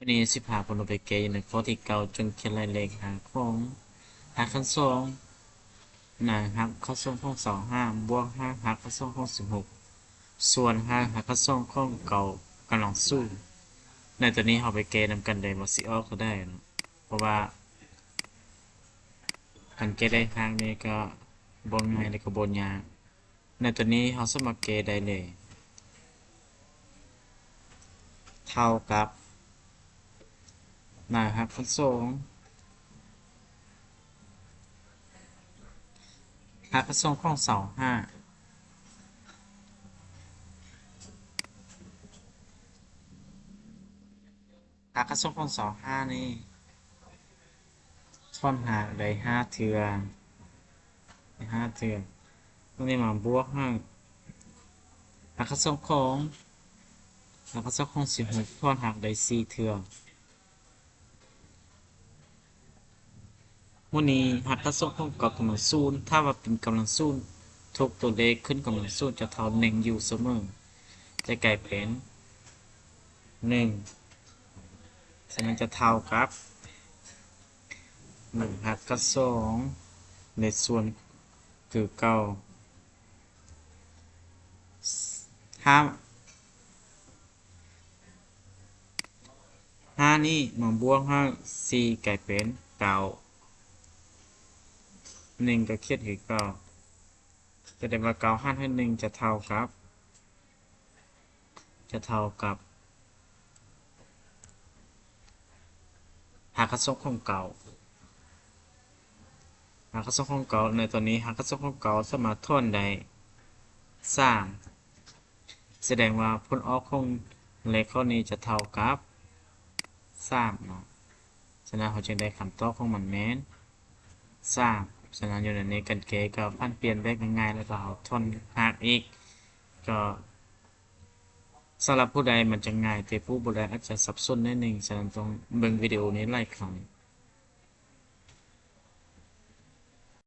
ມື້ນີ້ຊິພາພວກເຮົາໄປແກ້ຢູ່ໃນຂໍ້ທີເກົ້າ ຈົ່ງຂຽນລາຍເລກຫາຂອງຮາກຂັ້ນສອງ ໃນຮາກຂັ້ນສອງຂອງຊາວຫ້າ ບວກຮາກຂັ້ນສອງຂອງສິບຫົກ ສ່ວນຮາກຂັ້ນສອງຂອງເກົ້າກຳລັງສູນ. ໃນຕົວນີ້ເຮົາໄປແກ້ນຳກັນໄດ້ວ່າຊິອອກເທົ່າໃດເນາະ ເພາະວ່າການແກ້ໄລຮາກນີ້ກໍບໍ່ງ່າຍ ແລະ ກໍບໍ່ຍາກ. ໃນຕົວນີ້ເຮົາສາມາດແກ້ໄດ້ເລີຍ ເທົ່າກັບ ໃນຮາກຂັ້ນສອງ ຮາກຂັ້ນສອງຂອງຊາວຫ້າ ຮາກຂັ້ນສອງຂອງຊາວຫ້ານີ້ ຖອນຮາກໄດ້ຫ້າເທື່ອ ໄດ້ຫ້າເທື່ອ. ຕົວນີ້ມາບວກໃຫ້ ຮາກຂັ້ນສອງຂອງ ຮາກຂັ້ນສອງຂອງສິບຫົກ ຖອນຮາກໄດ້ສີ່ເທື່ອ. ມື້ນີ້ຮາກຂັ້ນສອງຂອງເກົ້າກຳລັງສູນ ຖ້າວ່າເປັນກຳລັງສູນ ທຸກຕົວເລກຂຶ້ນກຳລັງສູນຈະເທົ່າໜຶ່ງຢູ່ສະເໝີ ຈະກາຍເປັນໜຶ່ງ ສະນັ້ນຈະເທົ່າກັບ ໜຶ່ງຮາກຂັ້ນສອງ ໃນສ່ວນຄືເກົ່າ ຫ້າ ຫ້ານີ້ມາບວກໃຫ້ສີ່ກາຍເປັນເກົ້າ ໜຶ່ງກໍຂຽນຄືເກົ່າ ສະແດງວ່າເກົ້າຫານໃຫ້ໜຶ່ງຈະເທົ່າກັບ ຈະເທົ່າກັບ ຮາກຂັ້ນສອງຂອງເກົ້າ ຮາກຂັ້ນສອງຂອງເກົ້າ ໃນຕອນນີ້ຮາກຂັ້ນສອງຂອງເກົ້າສາມາດຖອນໄດ້ສາມ ສະແດງວ່າຜົນອອກຂອງເລກຂໍ້ນີ້ຈະເທົ່າກັບສາມເນາະ. ສະນັ້ນເຮົາຈຶ່ງໄດ້ຄຳຕອບຂອງມັນແມ່ນສາມ. ສະນັ້ນຢູ່ໃນນີ້ການແກ້ກໍຜັນປ່ຽນແບບງ່າຍໆ ແລ້ວກໍເຮົາຖອນຮາກອີກ ກໍສຳລັບຜູ້ໃດມັນຈະງ່າຍ ແຕ່ຜູ້ບໍ່ໄດ້ອາດຈະສັບສົນໜ້ອຍໜຶ່ງ. ສະນັ້ນຕ້ອງເບິ່ງວິດີໂອນີ້ຫຼາຍຄັ້ງ